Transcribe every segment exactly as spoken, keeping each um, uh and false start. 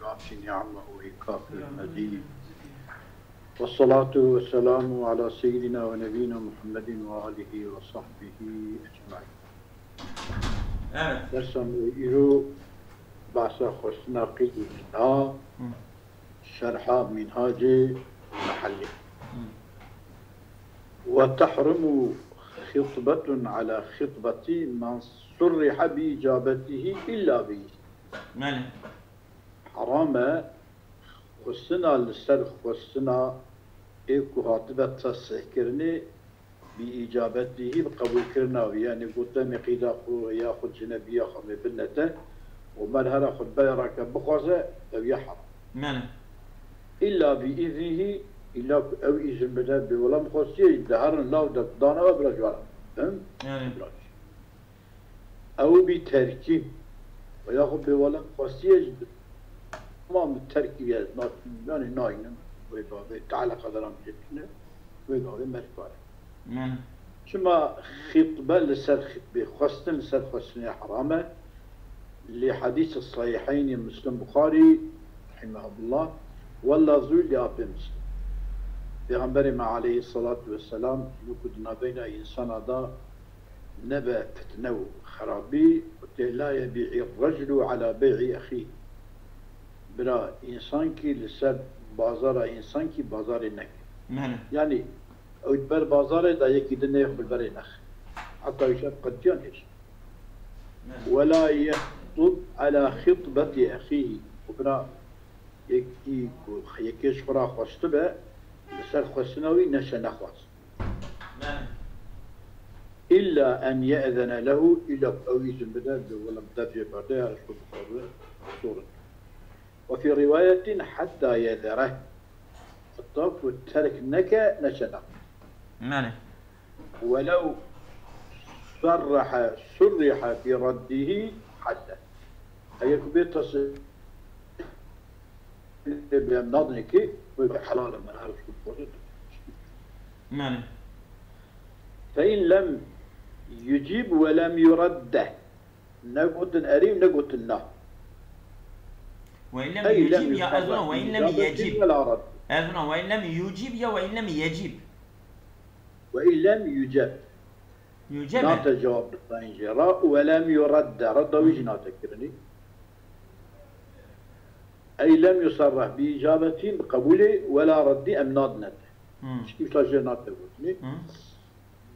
يعطي نعمه ويكافئ المزيد. والصلاة والسلام على سيدنا ونبينا محمد وآله وصحبه أجمعين. Evet. Dersa me îro behsa xwestina qîdî da, şerha Minhacê Mehellî. وتحرم خطبة على خطبة من صرح بإجابته إلا بإذنه. Belê. Heram e xwestina li ser xwestina ê ku hatibe tesrîhkirinê bi îcabetî hî bi qebûlkirina wî, yanî got demê qîda xwe ya xwe cinebiya xwe mê binete û mer hera xutbeyê rake bixwaze, ew ya heram. Belê. Îlla bi îznihî, îlla ku ew îzin bide, bê wela min xwestiye jî de herin law de dana we bira ji we re. Him? Belê. Bira jî. Ew bî terkî. Veya xwe bê wela xwestiye ji ma min terkî ye, na-, yanî nayînim. Wê gavê teala qederan jê tune. Wê gavê merkare. Çima xîtbe li ser xîtbê, xwestin li ser xwestinê heram e? Li hedîsê sahîheynî Muslim Buxarî, rahimehullah, wela zû li apê Muslim. Pêxemberê me aleyhisselatu vesselam, ji bo ku di navbeyna însana da nebe fitne û xerabî, gotiye, "La yebî'î reculu ala bey'î exî." Bira însankî li ser bazara însankî bazarê neke. Belê. Yanî ew di ber bazarê de yekî din neyê xwe li berê nexe. Heta wî şev qediyan hêj. Belê. "Wela yextub ala xitbeti exîhî." Û bira yekî ku yekê ji xwe re xwestibe, li ser xwestina wî neşe nexwaz. Belê. "Îlla en ye'zene lehu", îlla ku ew îzin bide, bi wela bi dev jê berde, ya ji xwe bixwaze, sorin. "Ve fî riwayetin hetta yezereh", heta ku terk neke, neşe nexwe. Belê. "Welew serrehe, surrihe bi reddihî halle." Eger ku bê tasê bê em nadinê kê, wê bi helal e, min her ku bixwaze. Belê. "Fe in lem yucib ve lem yuradde." Ne gotin erî û ne gotin na. Ve in lem Ey lem yucib ya, ez yusarreh zûna, ve in lem bi icabetin yecib. Ve la rad. Ez zûna, ve in lem yucib ya, ve in lem yecib. Ve in lem yuceb. Yuceb e. Nate cewab dayîn jê re. Ve lem yuradde. Redda wî jî nate kirinî. Ey lem yusarreh bi icabetin, bi qebûlê, ve la reddî, em nadine te. Hmm. Çikî wisa jê nate gotinî. Hmm.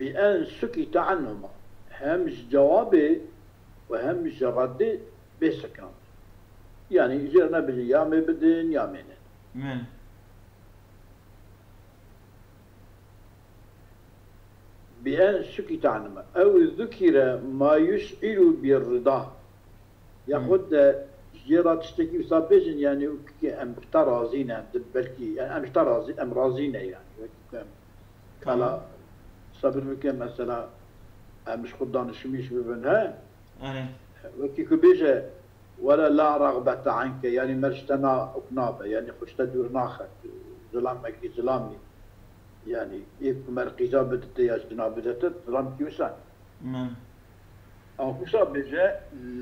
Bi en sukite anhuma. Hem ji cewabê û hem ji reddê bê sekinand. Yanî jê re nebêjin ya mê bidin ya mê nedin. Min. Bi en sukite anhuma. Ew zukire ma yuş'ilu bi rida. Yaxud de jê re tiştekî wisa bêjin, yanî wekî em ji te razî ne, em di belkî, yanî em ji te razî, em razî ne, yanî wekî ku em Tamam. Kala sebir bike, mesela, em ji xwe danişmîş bibin, he? Erê. Wekî ku bêje, "Wele la ragbete anke", yanî mer ji te na-, ok nabe, yanî xwe ji te dûr naxe, zilamekî zilamî. Yanî yek ku mer qîza bidite ya ji dina bidete, zilamkî wisa. Min. An wisa bêje,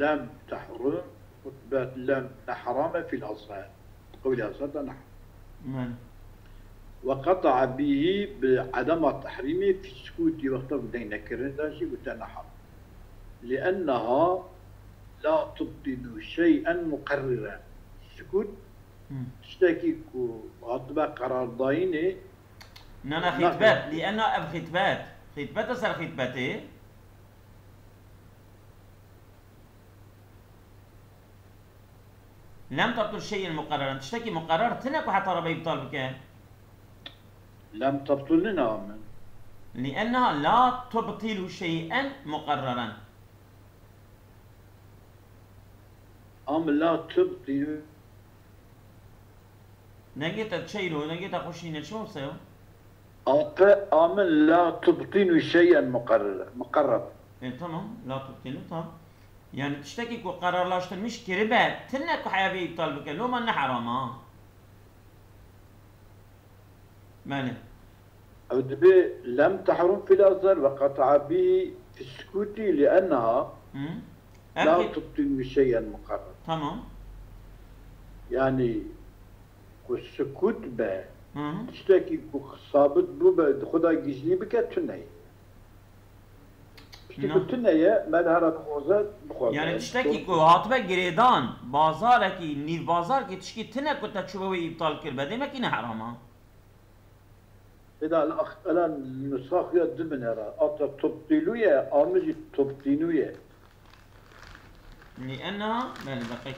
"Lem tehrum", xutbet lem ne heram e fîl azher. Qewlê azher de ne heram. Min. Ve qeta'a bîhî bi edema tehrîmî fî sukûtî, wexta ku deng nekirin de jî gote ne heram. Li enneha la tubtilu şey'en muqerriren. Sukût, Hmm. tiştekî ku hatibe qerardayînê Na, na, naxê xitbet. Li enneha ev xitbet. Xitbet e ser xitbetê. Lem tebtul şey'en muqerreren. Tiştekî muqerrer tine ku heta re bê îbtal bike. Lem tebtul nina min. Li enneha la tubtilu şey'en muqerreren. Am la tubtilu. Nengê te çeyro, nengê te xweşîne çi wisa yo? Ate amin la tubtinu şey'en muqerrere, muqerrer. E, tamam, la tubtinu, tamam. Yani tiştekî ku qerarlaştirmiş kiribe, tine ku heye vê îptal bike, loma ne heram a. Belê. Ew dibê lem tehrum fil azhar ve qeta'a bî fi sukûtî li enneha Hı. Ev la ki- tubtinu şey'en muqerrer. Tamam. Yanî ku sukût be, Hı hı. tiştekî ku sabit bûbe, di xwe de gizlî bike, tune ye. Tiştî Na. ku tune ye, me li here bixwaze, bixwaze. Yani tiştekî ku hatibe girêdan, bazarekî, nîv bazarkî tişkî tune ku te çûbe wê îptal kirbe, demek îne herama. Eda li axela nusxa xuya di binera. Ata tubtîlû ye, a min jî tubtînû ye. Li ena, belê, deqek.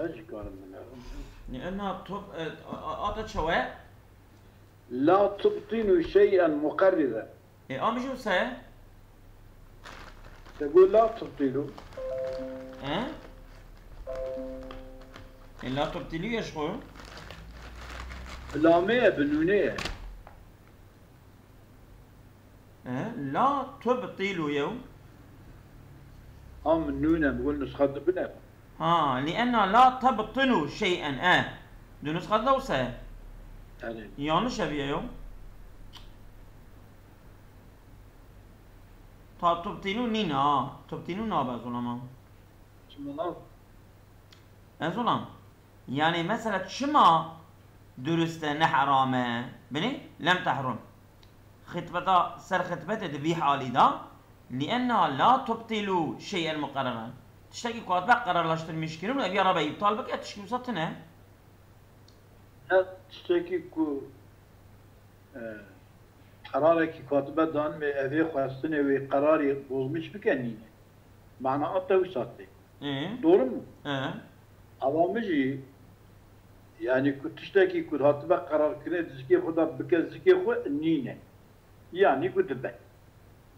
Ez jî karim binerim. Li ena top, e, a- a- ata çawe? La tubtînû şey'en muqerrire. E, a min jî wisa ye? Te got la tubtîlû. E? E, la tubtîlû ye ji xwe. Bi lamê ye, bi nûnê ye. E, la tubtîlû ye. A min nûne, bi got nusxa di bine. Ha, li ena la tubtîlû şey'en, e. Di nusxa de wisa ye. Yani, Yanlış eviye yo. Ta tubtîlû nîne ha. Tubtîlû nabe, ez olam. çima lan? Ez olam. Yani mesela çima durust e, ne heram e? Binî, lem tehrum. Xitbeta, ser xitbetê di vî halî de, li ena la tubtîlû şey'en muqerreren. Tiştekî ku hatibe qerarlaştirmîş kirin û ev ya rabe îptal bike, tişkî wisa tune. Her tiştekî ku, e, qerarekî ku hatibe danmê, evê xwestinê wê qerarî bozmîş bike, nîne. Mana ata wisa tê. E? Doğru mu? E? Ava min jî, yani ku tiştekî ku hatibe qerar kirine di zikê xwe de bike zikê xwe, nîne. Yani ku dibe.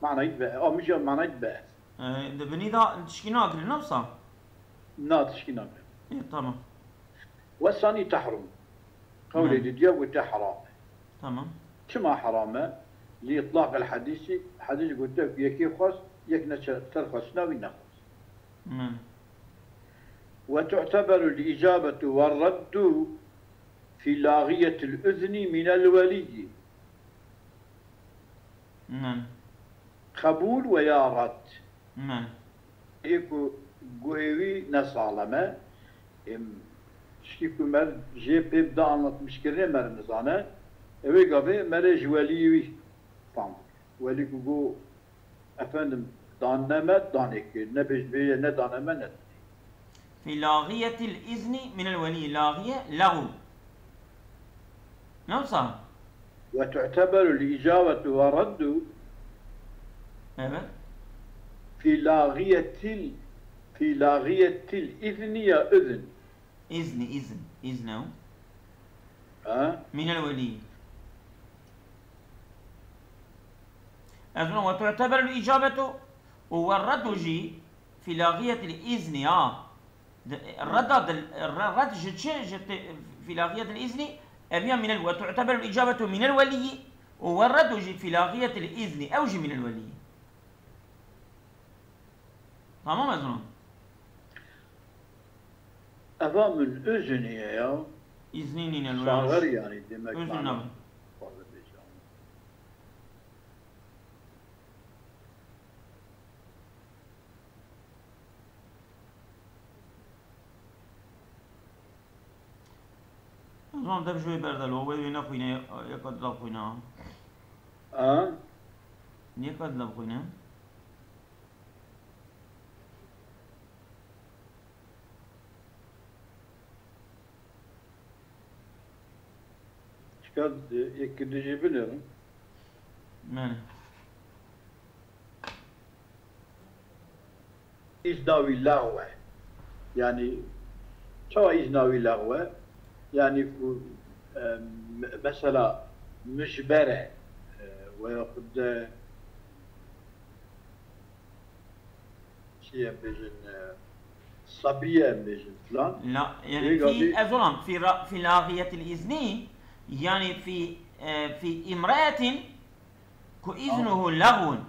Manayî dibe. A min jî manayî dibe. E, di binî de tişkî nakirin, ne wisa? Na, tişkî nakirin. E, tamam. Wesanî tehrum. Qewlê Hı. Didiya gote heram e. Tamam. Çima heram e? Li itlaq el hadîsî, hadîs gote ku yekê xwest, yek neçe ser xwestina wî nexwest. Min. Ve tu'teberu el icabetu ve reddu fi lagiyetil izni minel veliyyi. Min. Qebûl ve ya red. Min. Ê ku guhê wî ne salem e, êm, tiştî ku mer jê pê bide anlatmişkirinê mer nizane, ewê gavê merê ji weliyê wî fam. Welî ku got, efendim, daneme, danê kir, ne bêj-, bêje ne daneme, ne. Fi lagiyetil izni minel welî, lagiye, lagû. Ne wisa? Ve tu'teberu el icabetu ve reddu Evet. fi lagiyetil, fi lagiyetil izni ya izn. İzni, izin. İznehu. Ha? Minel welî. Ez ve tu'teberu el icabetu ve reddu jî fi lagiyetil izni, ha. De-, redda dil-, re-, red ji çi? Ji te-, fi lagiyetil izni, ev ya minel, ve tu'teberu el icabetu minel welî, û ve reddu jî fi lagiyetil izni, ew jî minel welî. Tamam ez ona. Eva min özünü ya. İzni nîne lo Sağır yanlış. Yani demek. Özün Mana. Ne? Fazla bir şey. O zaman dev jûyê berdelo, wê wê nexwîne, yeka dila xwîne. Ha? Yeka dila xwîne. Çıkar, e, yek dijî bilirim. Yani. Îzna wî lexw e. Yanî, çawa îzna wî lexw e? Yanî ku, e, me-, mesela mijber e, e, veya xwe de çi em bêjin, e, sabiye em bêjin filan. La, yani Wê fi, gavê- ez olam, fi ra-, fi lagiyetil izni, yani fi, e, fi imraetin ku iznuhu lagwun.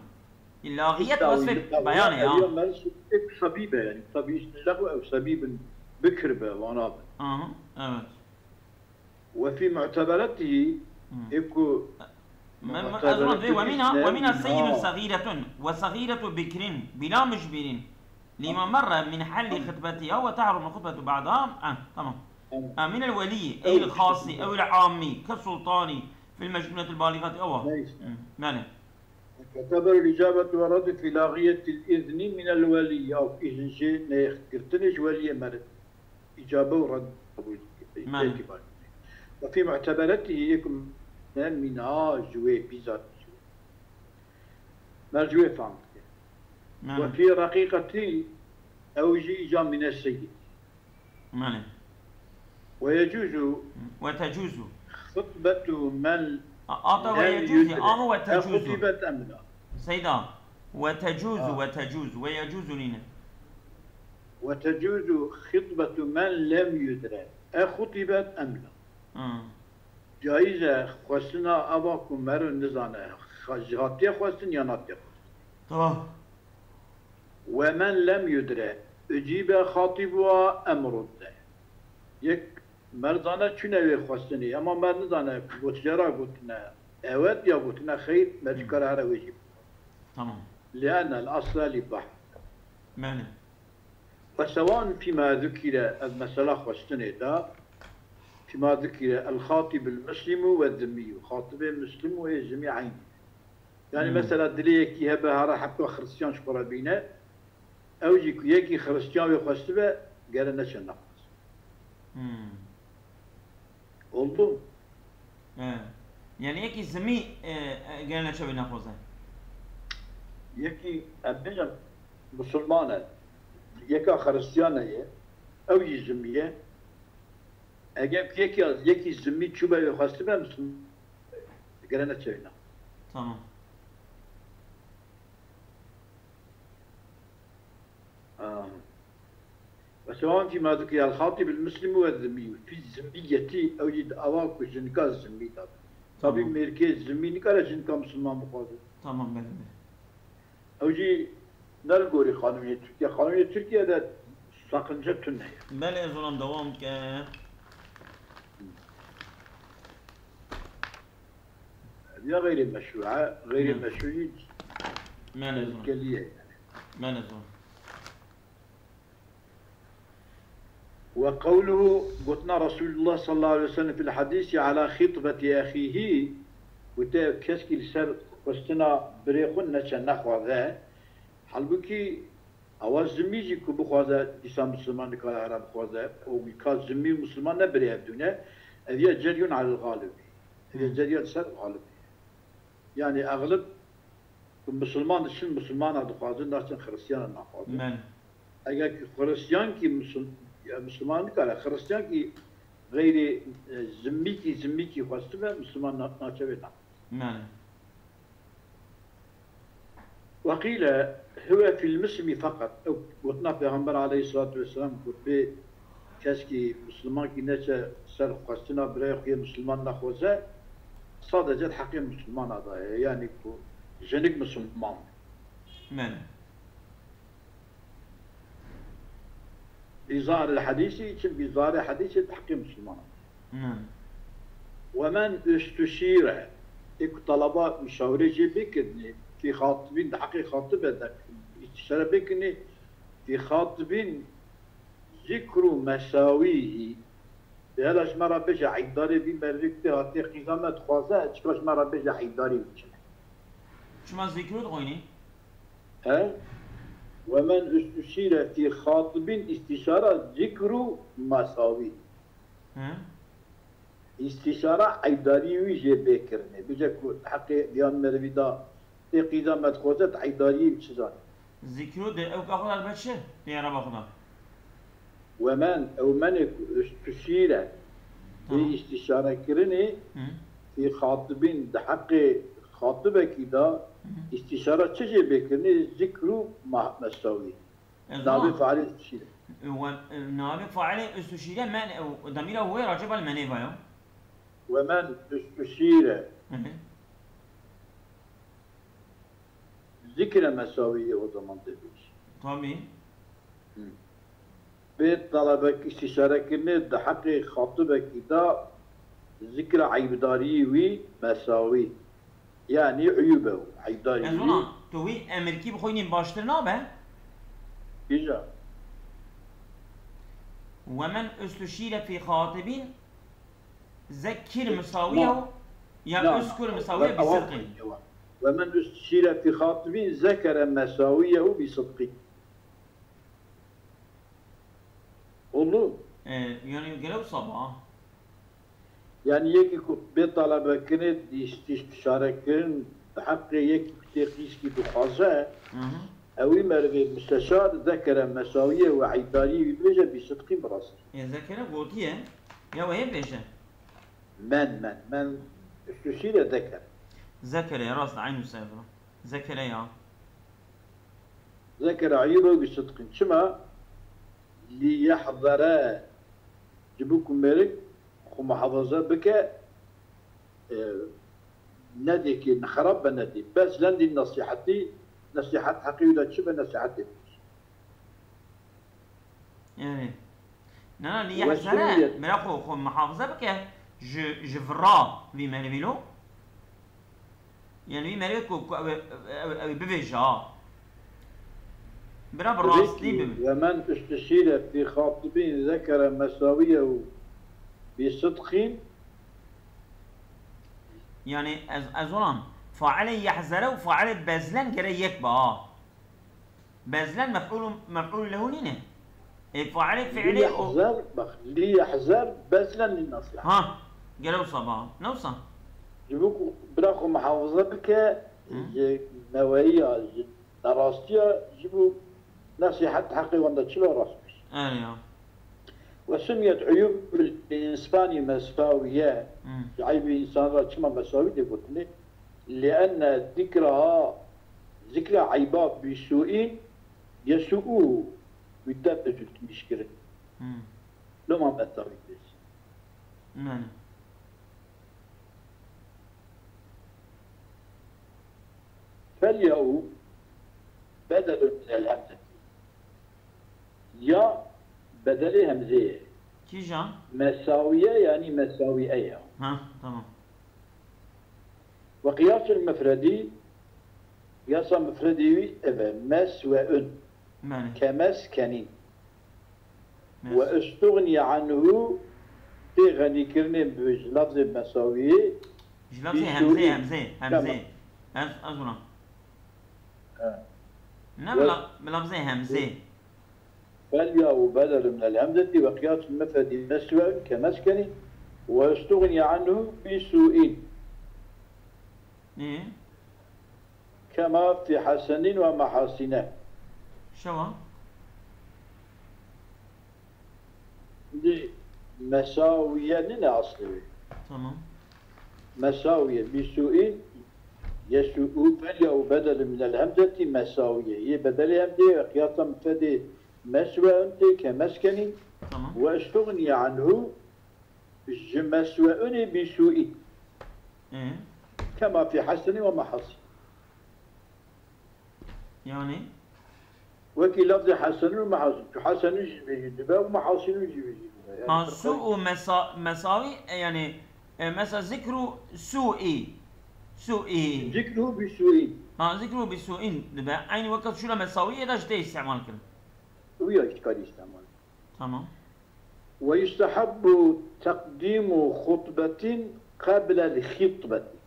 Lagiyet Îzna wasfê wî lexw e, beyanê ya. Ev ya merz tek sabîbe yani. Tabii îzn lexw ew sabîbin bikir be, vana be. Aha, evet. Ve fî mu'teberetî, Hmm. ê ku Men, men, mu'teberetî ez olam vê wemîna, ne? wemîna seyyidun Ha. sagiretun ve sagiretu bikrin bila mücbirin. لما مر من حل خطبتها وتحرم الخطبة بعدها. آه، تمام. آه، من الولي، أي الخاص، أو العام، كالسلطان في المجنونة البالغة، أو. Neyse. مم، بلى. تعتبر الإجابة والرد في لاغية الإذن من الولي، أو إذن جي نيخ، قلتني جوالية مرد. إجابة ورد. معنى. اعتبار. وفي معتبرته يكون من، آه، جوي، بيزار جوي. Mercûyê fam dike. Mane. Ve fî reqîqetî, ew jî îca mîne seyîd. Mane. Ve yecûzu. Ve tecûzu. Xutbetu men. A-, ata ve lem yecûzî, yudre. Ama ve tecûzu. E xutibet em la. Seyda. Ve tecûzu, ha. Ve tecûzu. Ve yecûzu nîne. Ve tecûzu xutbetu men lem yudre. E xutibet em la. Hı. Caiz e, xwestina ava ku mero nizane, xa-, ji hatiye xwestin ya natiye xwestin. Tamam. Ve men lem yudre, ucibe xatibuha em rudde. Yek mer zane çune wê xwestinê, ama mer nizane, gotjera gotine, evet ya gotine xeyr, mer ji kar here wê jî. Tamam. Li'enel asle li bahr. Mane. Ve sewan fîma zukire, ev mesela xwestinê de, fîma zukire, el xatibul muslimu ve zimmiyu. Xatibê muslim û ê zimî eynî. Yani, hmm, mesela dilê yekî hebe hara hepka Xristiyan ji xwe re bîne, ew jî ku yekî Xristiyan wê xwestibe, gere neçe nexwaz. Hmm. Oldu. He. Yani yekî zimî, e, e, gene neçe wê nexwaze. Yekî, em bêjin, musulman e. Yeka Xristiyan e ye. Ew jî zimî ye. Eger yekî, yekî zimî çûbe wê xwestibe, musulman gere neçe wê nexwaze. Tamam. Aa. Ve sewan fîma zukire el xatib el muslimu ve zimmî. Fî zimmiyetî, ew jî di ava ku jinika zimmî de. Tabî, tamam, mêrkê zimmî nikare jinika misilman bixwaze. Tamam, belê, belê. Ew jî ne li gorî qanûnê Tirkiye. Qanûnê Tirkiye de saqince tune ye. Belê, ez ona dewam ke. Ya xeyrê meşrû e, xeyrê, hı, meşrû jî, hı, gelî ye yani. Belê, zor. Ve qewluhu, gotina Resulullah sallallahu aleyhi ve sellem fil hadîsî ala xitbeti ehîhî, gote keskî li ser xwestina birê xwe neçe nexwaze. Halbûkî ewa zimmî jî ku bixwaze, dîsa misilman nikare here bixwaze, û ka zimmî û misilman ne birê hevdû ne, ev ya ceryun alel xalibî. Ev ya, hı, cerya li ser xalibî. Yani exlib ku misilman diçin, misilmana dixwazin, naçin xiristiyana naxwazin. Men. Eger ki xiristiyan ki misil-, ya misilman nikare, xiristiyan ki xeyrê, e, zimmî ki, zimmî ki xwestibe, misilman na-, naçe wê naxwazin. Men. Weqîle huve fîl mislimi feqet. Ew gotina Pêxember aleyhisselatu vesselam ku bê keskî mislimankî neçe ser xwestina birayê xwe yê misliman nexwaze, sadece di heqê mislimana de ye. Yanî ku jinik misliman be. Men. Bi zahiril hadîsî, çim bi zahirê hadîsê di heqê misliman. Hmm. Ve men ustuşîre, ê ku talaba muşawirê jê bê kirinê, fî xatibîn, di heqê xatibe de îstişare bê kirinê, fî xatibîn zikru mesawîhî. Dê hela ji me re bêje, eydarê vî merivê ku tê hatiye qîza me dixwaze, çika ji me re bêje eydarê wî çi ne? Çima zikru dixwînî? He? Ve men ustuşîre fî xatibîn îstîşara zikru mesawî. Hı? Îstîşara eydarî wî jê bê kirinê. Bêje ku heqê viyan merivî da tê qîza me dixwaze, tu eydariyê wî çi zanî? Zikru di ewka xwe de dibe çi? Di Ereba xwe de. Ve men, ew menê ku ustuşîre, tamam, ê îstîşare kirinê, hı, fî xatibîn, di heqê xatibekî de, hı, îstîşara çi jê bê kirinê? Zikru ma-, mesawî. E, navê failê ustuşîre. E, we, e, navê failê ustuşîre men, e, demîra wê raceba li menê ve ya. Ve men ustuşîre. Hı hı. Zikre mesawî o zaman dibêjî. Tabî. Hı. Bê talebek îstîşarekirinê di heqê xatibekî de zikra eyibdariyê wî mesawî. Yanî eyûb e, eyibdarî wî. Ez ona, tu wî emirkî bixwînî baştir nabe? Îja. ومن استشير في خاطب ذكر مساويه، ya ذكر مساويه بصدق. ومن استشير في خاطب ذكر مساويه بصدق. Oldu. Ee, yani gelew sabah. Yani yekî ku bê talebe kirinê, dîstiş, bişarekirin, bi heqê yekî ku tê qîskî dixwaze, Hı hı. ewî merivê musteşar zekere mesawiyê û eydariyê wî bêje bî sidqî bi rastî. Ê zekere gotiye, ya wê bêje. Men, men, men istişîre dekere. Zekere ya, rast, eyn û sefra. Zekere ya. Zekere eyûbe bî sidqîn. Çima? Lî yehzere, ji bo ku mêrik xwe muhafaza bike, e, nedê kê, xerab be nedê. Bes lendî nesîhetî, nesîhet heqî wî de çi be, nesîhetê bike. Yani. Na, na, lî yehzere, mira xwe, xwe muhafaza bike, ji, ji vira vî merivî lo. Yani wî merivê ku, ku ew, ew, ew bivêje ha. Bira bi rastî bim. Ve men istişîre fî xatibîn zekere mesawiyehu bi sidqîn. Yani ez, ez olan failê yehzere û failê bezlen gere yek be ha. Bezlen mef'ul, mef'ul lehu nîne. Ê failê fiilê o. Lî yehzer, bak, lî yehzer bezlen lî nasiha. Ha, gere wisa ba. Ne wisa? Ji bo ku bira xwe muhafaza bike, ji neweyiya, ji nerastiya, ji bo nasihet heqê wan de çilo rast bî. Erê ya. Ve sumiyet uyub insani mesawiye. Ji eybê însan re çima mesawî tê gotinê? Lienne zikraha, zikra eyba bi su'in yesu'uhu, wî te bi zû tînîşkirin. Loma mesawî bês. Yani. Fel ya'u bedelun minel hemzeti. Ya bedelê hemzê ye. Kîjan? Mesawiye yani mesawiye ya. Ha, tamam. Ve qiyasül mufredî, qiyasa mufredî wî eve, mes ve ün. Belê. Kemeskenîn. Mes- Ve istuğniye anhu, tê xenîkirinê bi ji lafzê mesawiyê. Ji lafzê hemzê, hemzê, hemzê. Ez, ez buna. Ha. Ne bi la-, bi lafzê hemzê. Fel ya'u bedelun minel hemzeti ve qiyasül mufredî mes ve ün kemeskenîn. Ve istuğniye anhu bi su'in. Ê, Kema fî hesenîn ve mehasîne. şewa. Di mesawiye nîne aslê wê. Tamam. Mesawiye, bi su'in, yesu'u, fel ya'u bedelun minel hemzeti mesawiye. Yê bedelê hemzê ve qiyasa mufredê mes ve ün tê kemeskenîn. Tamam. Ve istuğniye anhu, ji mes ve ünê bi su'in. Ê, Kema fî hesenîn ve mehasîn. yani. Wekî lafzê hesenû û mehasîn. Tu hesenû jî bêjî dibe û mehasînû jî bêjî dibe. Yani Ha, su û mesa-, mesawi, e, yani, e, mesela zikru su'i. Su'i. Zikru bi su'in. Ha, zikru bi su'in dibe. Aynı wekî şula mesawi ya da işte istimal kirin. Wî ya jî karî istimal. Tamam. Ve yustehabbu teqdîmu xutbetin qeblel xitbeti.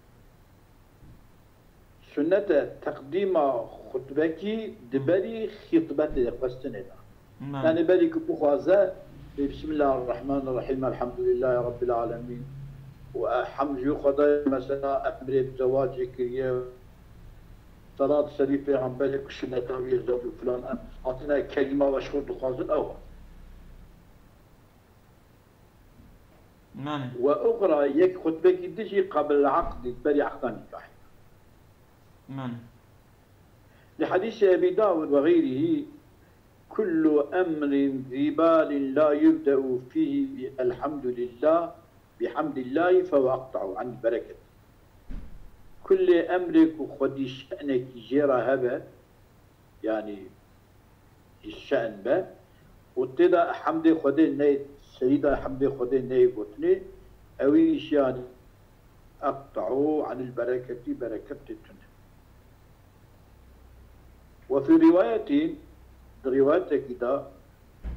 Sunnet e teqdîma xutbekî di berî xîtbetê de, xwestinê de. Belê. Yani berî ku bixwaze, bê Bismillahirrahmanirrahim, Elhamdülillahî Rabbil Alemin. Û e, hemd ji Xwedayê, mesela, emrê bi zewacê kiriye. Selat serî pêxemberê ku sunneta wî ye, zew û filan, em hatine kelîma ve ji xwe dixwazin ew. Belê. Ve uxra, yek xutbekî din jî qeblel aqdî, berî aqda nîkahê. Belê. Li hedîsê Ebî Dawud ve xeyrihî, kullu emrin zîbalin la yubde'u fîhî bi elhamdulillah, bi hamdillahî fehuve aqta'u anil bereket. Kulê emrê ku xwedî şe'nekî jê re hebe, yanî şe'n be û tê de hemdê Xwedê neyê, serî de hemdê Xwedê neyê gotinê, ewî îşyan eqta'u anil bereketî, bereket tê tune. Ve fî rîwayetin, Di rîwayetekî de,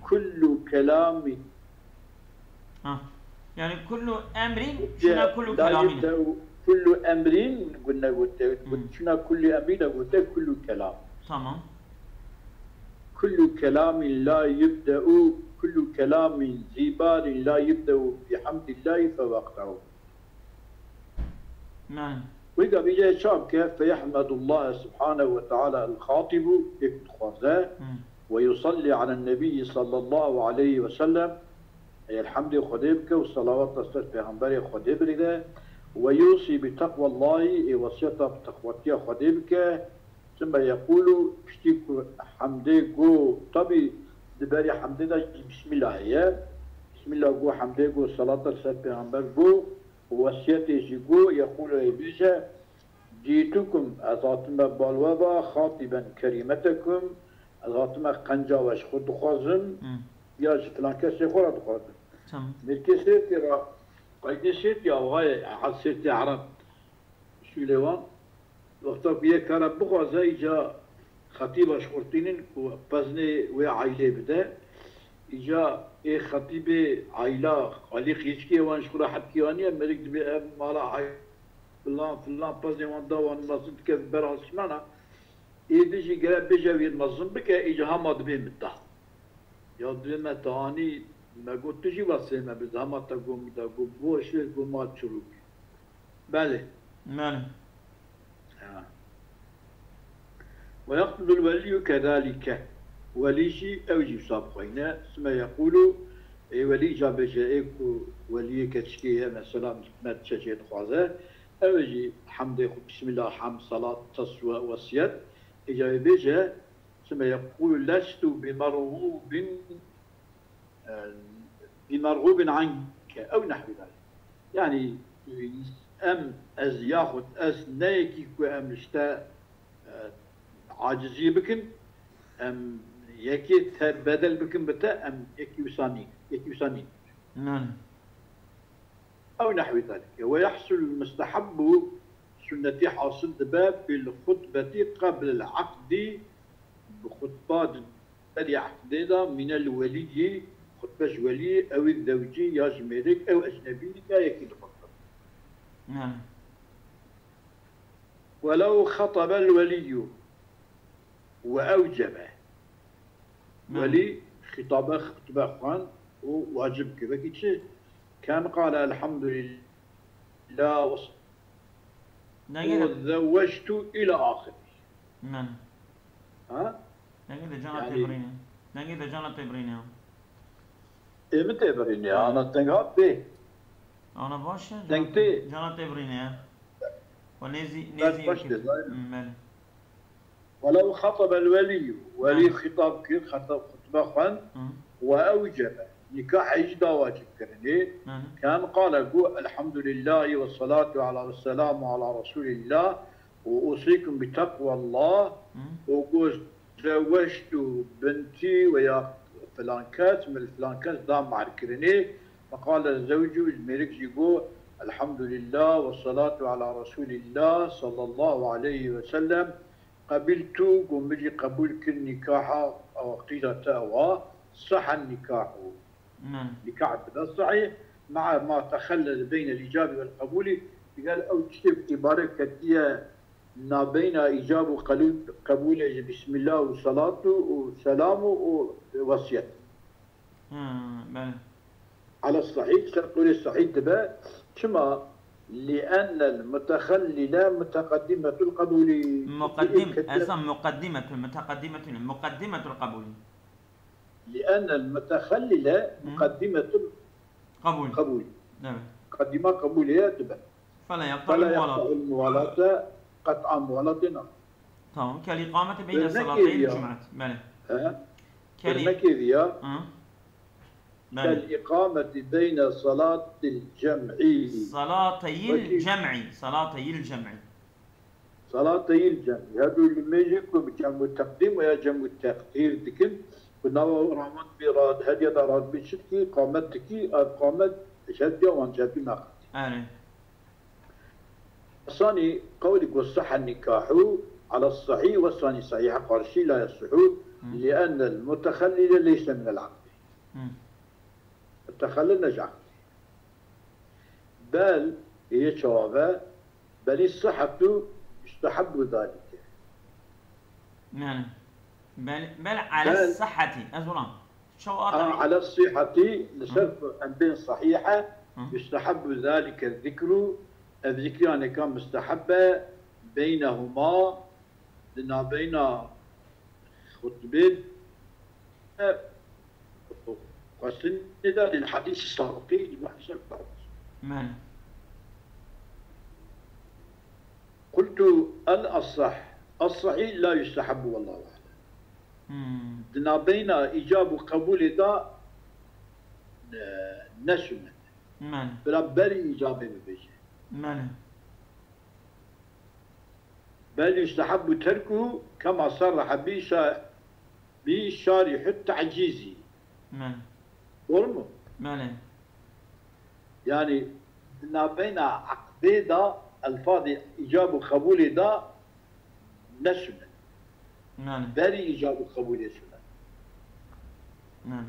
kullu kelamî. Ha. Yani kullu emrin, şuna kullu kelamî ne. Kullu emrin, gunne gote, şuna kullu emrin de gote, kullu kelam. Tamam. Kullu kelamin la yubde'u, kullu kelamin zibalin la yubde'u bi hamdillahi fe waqta'u. Yani. Wî de bîje çav ke, feyehmedullaha subhanehu ve teala el-xatibu, pêk dixwaze, Hı. Ve yusalli alen nebiyyi sallallahu aleyhi ve sellem, ê elhamdê Xwedê bike û salawat da ser Pêxemberê Xwedê birîde, ve yusî bi teqwallahi, ê wesiyeta bi teqwatiya Xwedê bike, sümme yekulu, piştî ku hemdê go, tabî di berî hemdê de jî bismillah heye, bismillah go, hemdê go, salata ser Pêxember go, û wesiyetê jî go, yekulu, ê bêje, Cîtukum, ez hatime bal we ve, xatiben kerîmetekum, ez hatime qenca we ji xwe dixwazim, Hmm. ya ji filan kesê xwe re dixwazim. Tamam. Mêrkê Sêrtê re, qeydê Sêrtê avayê, ehed Sêrtê Ereb, Sûlê wan, wexta ku yek kare bixwaze, îca xetîba ji xwe tînin ku peznê wê aîlê bide. Îca ê xetîbê aîla, alî qîçkê wan ji xwe re hetkî aniye, mêrik dibê ev mala aî-, filan, filan, peznê wan da wan mezin dike, ber asmana. Ê din jî gere bêje wî mezin bike, îca hema dibê min da. Ya dibê me te anî, me got tu jî wesê me bi, hema te got min da, got boş ver, got ma çirûk. Belê. Belê. Ha. Ve yaqtulul weliyyu kezalike. Welî jî, ew jî wisa bixweyne. Süme yekulu, ê welî ca bêje, ê ku weliyê keçikê ye, mesela me çeçê dixwaze, ew jî hemdê xwe, bismillah, hemd, salat, teswe, wesiyet, ê ca wê bêje, süme yekulu lestu bi merhubin e, bi merhubin anke ew nehwî zalik. Yani, e, em ez yaxud ez ne yekî ku em ji te, e, acizî bikin, em yekê te bedel bikin bi te, em yekî wisa nîn, yekî wisa nîn. Yani. Ew nehwî zalik. Ve yahsul mustehebbu, sunnetî hasil dibe bil xutbetî qebl el aqdî, bi xutba di berî aqdê de mînel weliyî, xutbe ji weliyî, ew zewcî ya ji mêrik, ew ecnebî ya yekî li xutbe. Yani. Welew xetabel weliyyu ve ewcebe. Yani. Welî xitabe, xutbe xwend û wacib kir. Wekî çi? Ken qale elhamdulillah ve Nengê de. Ve zewwectu ila axir. Men. Ha? Nengê de cana Yani tê birîne. Nengê de cana tê birîne ya. Ê min tê birîne ya. Ha. Ana teng hat bê. Ana baş e, Teng cana tê, tê. Cana tê birîne ya. O nêzî, Bes nêzî baş kir. Tê, zaten. Hmm, belê. Welew xatabel welî, welî Hı. xîtab kir, xetab, xutbe xwend, Hı. we ewcebe, nîkahê jî da wacib kirinê. Hı. Ken qale got, Elhamdulillahî ve salatu ala ve selamu ala Resulillah ve usîkum bi teqwallah Hı. ve got, zewectu binti veya filan kes, min filan kes da mahr kirinê. Feqale zewcu, mêrik jî got, Elhamdulillah ve salatu ala Resulillah sallallahu aleyhi ve sellem. Qebiltu, got, min jî qebûl kir nîkaha, ew qîla te ew a, sahha nîkahu. Hmm. Nîkah dibe sahîh, mea ma texelle li beynel îcabî wel qebûlî, digel ew tiştê ku îbare ketiye nabeyna îcab û qelû-, qebûlê ji bismillah û salatu û selamu û wesiyet. Hmm, belê. Ala sahîh, ser qewlê sahîh dibe. Çima? Li ennel mutexellile muteqeddimetul qebûlî. Muqeddim-, Çünkü esa muqeddimetul, muteqeddimetul, muqeddimetul qebûlî. Li ennel mutexellile Hı. muqeddimetul Qebûl. qebûlî. Evet. Muqeddima qebûlê ye dibe. Fela yaqta'ul Fela muwalat. yaqta'ul muwalate, qet'a muwalatê nabe. Tamam. Kel iqameti beyne Örnek salateyil veriyor. cum'et. Belê. He? Kel i-, Örnek veriyor. Hı. Belê. Kel iqameti beyne salatil cem'i. Salateyil Peki. cem'i. Salateyil cem'i. Salateyil cem'i. Her du limêjê ku bi cem'u teqdîm veya cem'u teqdîr dikin, ku nava rahmet bi rad-, hediye da radbî çi dikî, qamet dikî, ev qamet ji hediya wan cevdî naqetî. Erê. Sanî qewlî ku sahha nîkahu ala sahîh ve sanî sahîha qarşî la yasihhu, لأن المتخلل ليس من العقل. Hı. التخلل ne ji aqlê. Bel, yê çawa ve, belî sihhetu yustehabbu zalike. Yani, bel, bel ala Bel- sihheti. Ez ona. Çawa Aa, tabii. Ala sihheti, li ser em bên sahihe, Hı. Yustehabbu zalike zikru, ev zikriya neka mustehab e, beynehuma, di nabeyna xutbê, e, xwestinê de lil hadîsî sabiqî li Muhsen Faruk. Mane. Qultu el asah. Asahî la yustehabbu wallahu alem. Hmm. Di nabeyna îcab û qebûlê de, e, ne sunnet. Mane. Bila berî îcabê bibêje. Mane. Bel yustehabbu terkuhu kema sarraha bi şa-, bi şarihut ta'cizi. Mane. Doğru mu? Mane. Yani, di nabeyna aqdê de, elfazê îcab û qebûlê de ne sunnet. Mane. Berî îcab û qebûlê sunnet. Mane.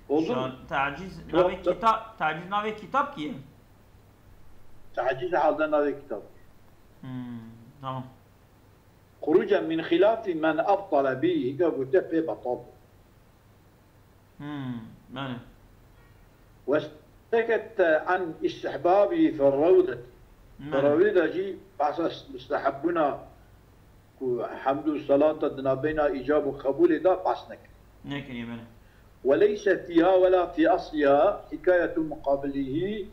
Oldu mu? Şar-, taciz, Tamam, navê ta- kitap, taciz navê kitap ki ye? Taciz halde navê kitap. Hmm, tamam. Xurucen min xilafî men ebtale bî, hîka gote pê betal bû. Hmm, yani. Ve sekete an istihbabî fi rewdet. Fi Mane. Rewde jî behsa mustehebbûna ku hemd û selata di nabeyna îcab û qebûlê de behs nekir. Nekiriye, bele. Ve leyse fîha wela fî asliha hikayetu muqabilihi,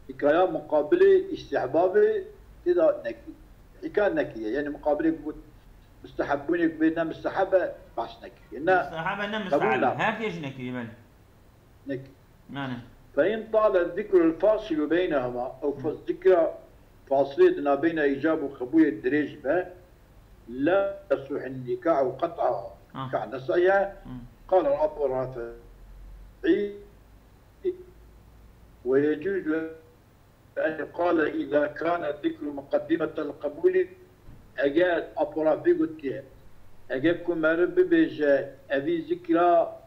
hikaya muqabilê istihbabê tê de nekir. Hikayet nekiriye. Yani muqabilê ku mustehebbûnê ku bê ne musteheb e, behs nekiriye. Ne Mustehebe ne qebûl mustehebe. ne. Her tê jî nekiriye, bele. Nekiriye. Yani. Fe in tale zikrul fasilu beynehuma, ew fa-, zikra fasilê di nabeyna îcab û qebûlê dirêj be, la yasuhun nikahu qet'a. Ha. Nikah ne sahih e. Hı. Qala Ebu Rafi'î, ve yecuzu en yuqale iza kana zikru muqeddimetel qebûlî, eger Abu Rafi gotiye, eger ku meriv bibêje, evî zikra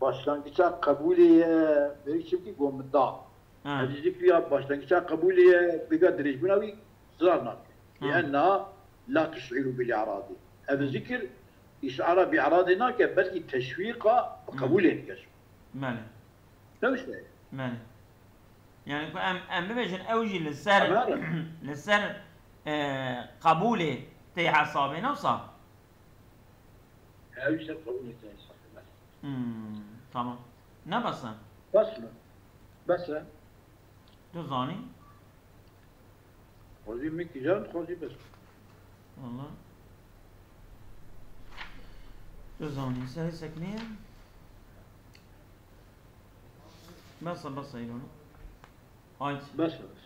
başlangiça qebûlê ye, berî çimkî gomida. Ha. Evî zikriya başlangiça qebûlê ye, bêga dirêjbûna wî zirar nake. Ha. Lienna la tuş'iru bil i'radî. Ev Hı. zikir îşara bi i'radê nake, belkî teşwîqa Hı. qebûlê dike. Mane. Ne wişte ye? Mane. Yani ku em, em bibêjin ew jî li ser, Tamam. li ser, e, qebûlê tê hesabê, ne wisa? Ew jî ser qebûlê tê hesabê, bes. Hmm, tamam. Ne bes e? Bes mi? Bes e. Tu zanî? Xwezî min kîjan, xwezî bes. Valla. Tu zanî, serê seknê ye. Bes e, bes e, îro. Haydi. Bes e, bes.